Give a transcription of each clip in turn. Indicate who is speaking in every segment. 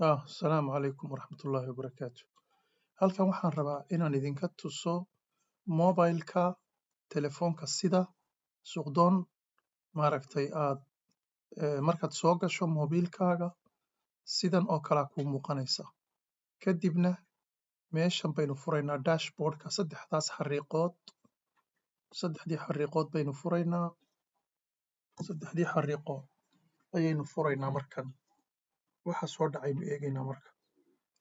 Speaker 1: Asalaamu calaykum waraxmatullaahi wabarakaatu. Halkan waxaan rabaa inaan idinka tuso mobileka, telefoonka, sida Suuqdoon maaragtay aad markaad soo gasho mobilkaaga, sidan oo kalea kuu muuqanaysa. Kadibna meeshan baynu furaynaa, dashboardka, saddexdaas xariiqood, saddexdii xariiqood baynu furaynaa. Saddexdii xariiqood ayaynu furaynaa. Markan waxa soo dhacaynu eegaynaa. Marka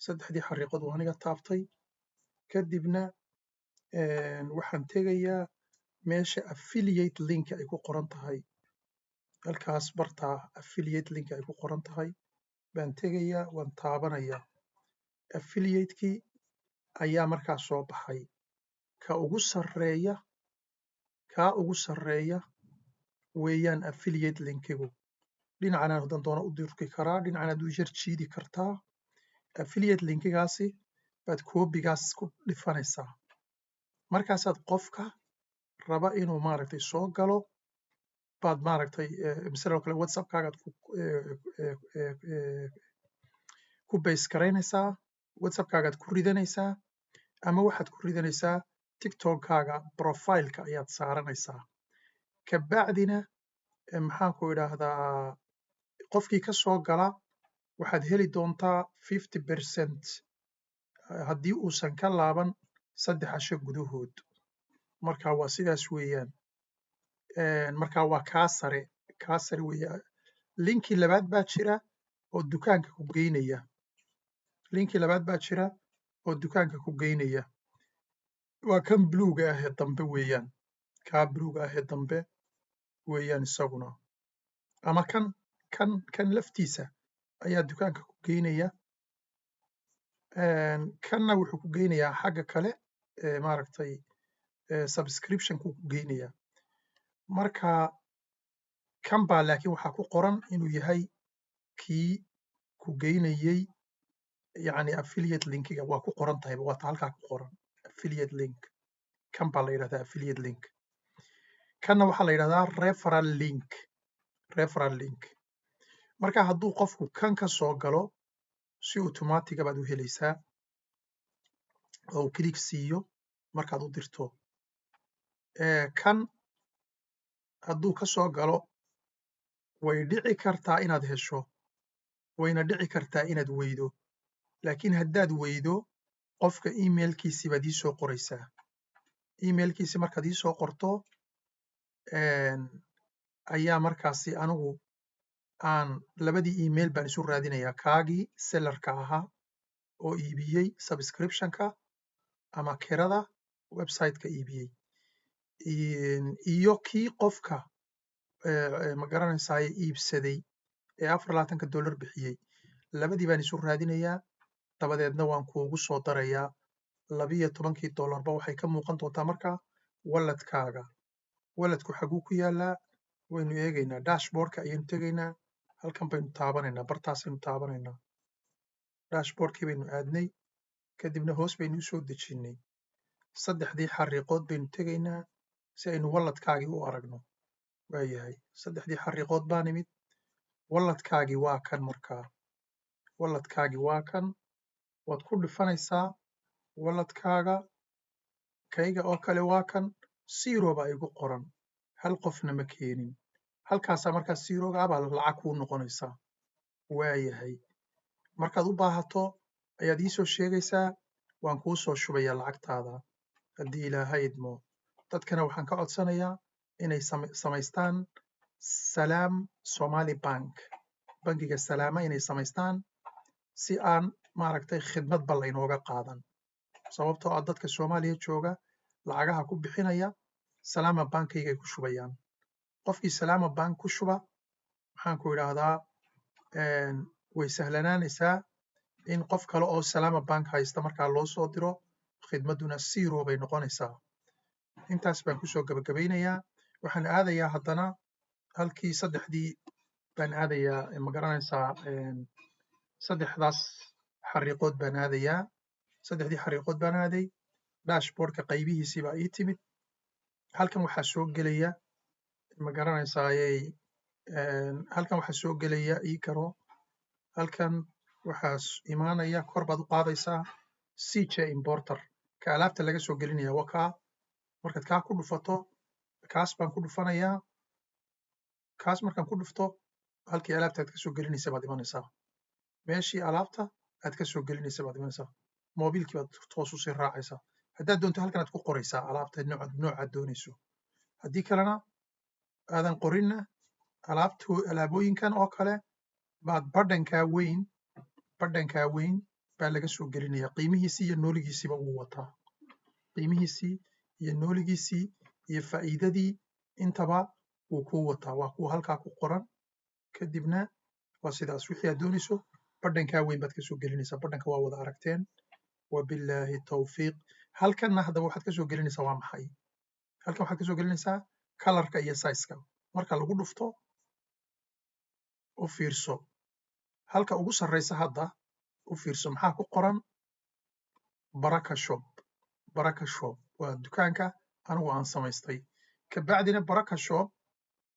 Speaker 1: saddexdii xariiqood waa aniga taabtay. Kadibna waxaan tegayaa meesha affiliate link ay ku qoran tahay. Halkaas bartaa affiliate link ay ku qoran tahay baan tegayaa, waan taabanayaa. Affiliate-kii ayaa markaa soo baxay. Ka ugu sarreeya, kaa ugu sarreeya weeyaan affiliate linkigu. Dhinacana haddaan doono u durki karaa, dhinacanaad u yar jiidi kartaa. Affiliate linkigaasi baad copygaas ku dhifanaysaa. Markaasaad qofka raba inuu maaragtay soo galo baad maaragtay, misaloo kale, WhatsAppkaagaad ku paste garaynaysaa, WhatsAppkaagaad ku ridanaysaa, ama waxaad ku ridanaysaa TikTokkaaga, profileka ayaad saaranaysaa. Kabacdina, maxaan ku idhaahdaa, qofkii ka soo gala waxaad heli doontaa 50% haddii uusan ka laaban 3 casho gudahood. Marka waa sidaas weeyaan. Marka waa kaa sare, kaa sare weeya. Linkii labaad baa jira oo dukaanka ku geynaya. Linkii labaad baa jira oo dukaanka ku geynaya. Waa kan bluega ah ee dambe weeyaan. Kaa bluega ah ee dambe weeyaan isaguna. Ama kan laftiisa ayaa dukaanka ku geynaya. Kanna wuxuu ku geynayaa xagga kale, maaragtay, subscription-ku ku geynayaa. Marka kan baa laakiin waxaa ku qoran inuu yahay kii ku geynayey, yacni affiliate linkiga waa ku qoran tahay, waa ta halkaa ku qoran affiliate link. Kan baa la yidhahdaa affiliate link. Kanna waxaa la yidhahdaa referral link, referral link. Marka hadduu qofku kan ka soo galo, si automatic ah baad u helaysaa oo uu click siiyo markaad u dirto. Kan hadduu ka soo galo, way dhici kartaa inaad hesho, wayna dhici kartaa inaad weydo. Laakiin haddaad weydo, qofka emailkiisii baad ii soo qoraysaa. Emailkiisi markaad ii soo qorto ayaa markaasi anigu aan labadii email baan isu raadinayaa: kaagii sellerka ahaa oo iibiyey subscriptionka ama kirada website-ka iibiyey, iyo kii qofka, ma garanaysaay, iibsaday ee $24 bixiyey. Labadii baan isu raadinayaa, dabadeedna waan kuugu soo darayaa. 12-kii dollarba waxay ka muuqan doontaa markaa walletkaaga. Walletku xaguu ku yaalaa? Waynu eegaynaa. Dashboardka ayaynu tegaynaa. Halkan baynu taabanaynaa, bartaasaynu taabanaynaa. Dashboardkii baynu aadnay, kadibna hoos baynu u soo dejinnay. Saddexdii xariiqood baynu tegaynaa si aynu walletkaagii u aragno. Waayahay, saddexdii xariiqood baa nimid. Walletkaagii waa kan. Markaa walletkaagii waa kan, waad ku dhifanaysaa walletkaaga. Kayga oo kale waa kan, zero baa igu qoran, hal qofna ma keenin. Halkaasaa markaa zeroga baa lacag kuu noqonaysaa. Waayahay, markaad u baahato ayaad ii soo sheegaysaa, waan kuu soo shubayaa lacagtaada haddii Ilaahay idmo. Dadkana waxaan ka codsanayaa inay samaystaan Salaam Somali Bank, bangiga Salaama inay samaystaan, si aan maaragtay khidmadba laynooga qaadan, sababtoo ah dadka Soomaaliya jooga lacagaha ku bixinaya Salaama Bankaygay ku shubayaan. Qofkii Salaama Bank ku shuba, maxaan ku idhaahdaa, way sahlanaanaysaa in qof kale oo Salaama Bank haysta markaa loo soo diro, khidmadduna zero bay noqonaysaa. Intaas baan kusoo gabagabaynayaa. Waxaan aadayaa haddana halkii saddexdii baan aadayaa, ma garanaysaa, saddexdaas xariiqood baan aadayaa. Saddexdii xariiqood baan aaday, dashboardka qaybihiisii baa ii timid. Halkan waxaa soo gelaya, ma garanaysaaye, halkan waxaa soo gelaya ii karo halkan. Waxaas imaanaya, kor baad u qaadaysaa, CJ Importer, ka alaabta laga soo gelinaya waa kaa. Markaad kaa ku dhufato, kaas baan ku dhufanayaa. Kaas markaan ku dhufto, halkii alaabta aad ka soo gelinaysa baad imanaysaa. Meeshii alaabta aad ka soo gelinaysa baad imanaysaa. Mobiilkii baad toos usii raacaysaa. Haddaad doonto, halkan aad ku qoraysaa alaabta noocaad doonayso. Haddii kalena aadan qorinna, alaabto alaabooyinkan oo kale baad badhankaa weyn baa laga soo gelinaya. Qiimihiisii iyo nooligiisiiba wuu wataa. Qiimihiisii iyo nooligiisii iyo faa'iidadii intaba wuu kuu wataa, waa kuwa halkaa ku qoran. Kadibna waa sidaas. Wixii aad doonayso badhankaa weyn baad kasoo gelinaysaa. Badhanka waa wada aragteen. Wabillaahi tawfiiq. Halkanna haddaba waxaad kasoo gelinaysaa waa maxay? Halkan waxaad kasoo gelinaysaa colorka iyo sizeka. Marka lagu dhufto, u fiirso halka ugu sarreysa hadda. U fiirso, maxaa ku qoran? Baraka Shop. Baraka Shop waa dukaanka anigu aan samaystay. Kabacdina Baraka Shop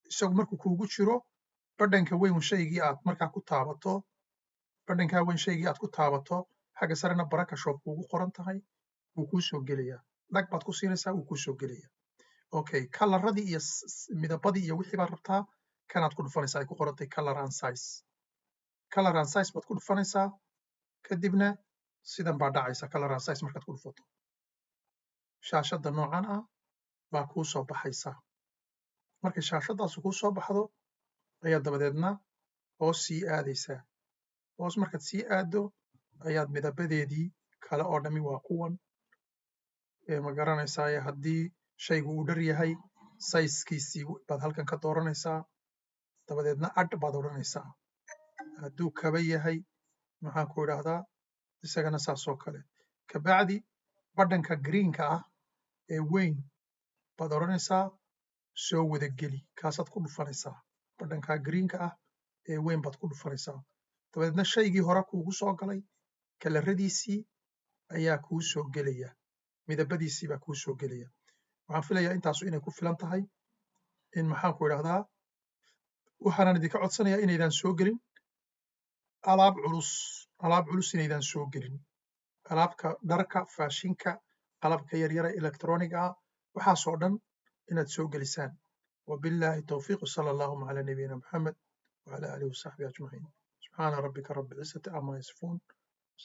Speaker 1: isagu markuu kuugu jiro, badhanka weyn shaygii aad markaa ku taabato, badhankaa weyn shaygii aad ku taabato, xagga sarena Baraka Shop kuugu qoran tahay, wuu kuu soo gelayaa. Dhag baad ku siinaysaa, wuu kuu soo gelayaa. Okay, coloradii iyo midabadii iyo wixii baad rabtaa, kanaad ku dhufanaysaa ay ku qorantay color and size. Color and size baad ku dhufanaysaa. Kadibna sidan baa dhacaysa. Color and size markaad ku dhufato, shaashadda noocan ah baa kuu soo baxaysa. Markay shaashaddaasi kuu soo baxdo ayaa dabadeedna hoos sii aadaysaa. Hoos markaad sii aaddo ayaad midabadeedii kale oo dhami waa kuwan. Ma garanaysaa? Haddii shaygu uu dhar yahay, sizekiisii baad halkan ka dooranaysaa. Dabadeedna add baad odhanaysaa. Hadduu kaba yahay, maxaan ku idhaahdaa, isagana saas oo kale. Kabacdi badhanka greenka ah ee weyn baad odhanaysaa soo wada geli. Kaasaad ku dhufanaysaa. Badhanka greenka ah ee weyn baad ku dhufanaysaa. Dabadeedna shaygii hore kuugu soo galay coloradiisii ayaa kuu soo gelaya, midabadiisii baa kuu soo gelaya. Waxaan filayaa intaasu inay ku filan tahay. In maxaan ku idhahdaa, waxaanan idinka codsanayaa inaydaan soo gelin alaab culus. Alaab culus inaydaan soo gelin. Alaabka dharka, faashinka, qalabka yaryara electroniga ah, waxaasoo dhan inaad soo gelisaan. Wabillahi towfiiq. Sala allahuma calaa nabiyina Muxamed wacala aalihi wasaxbihi ajmaciin. Subxaana rabbika rabbi alcizati camaa yasifuun.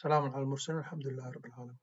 Speaker 1: Salaamun cala almursaliin. Alxamdu lilahi rabbi alcaalamiin.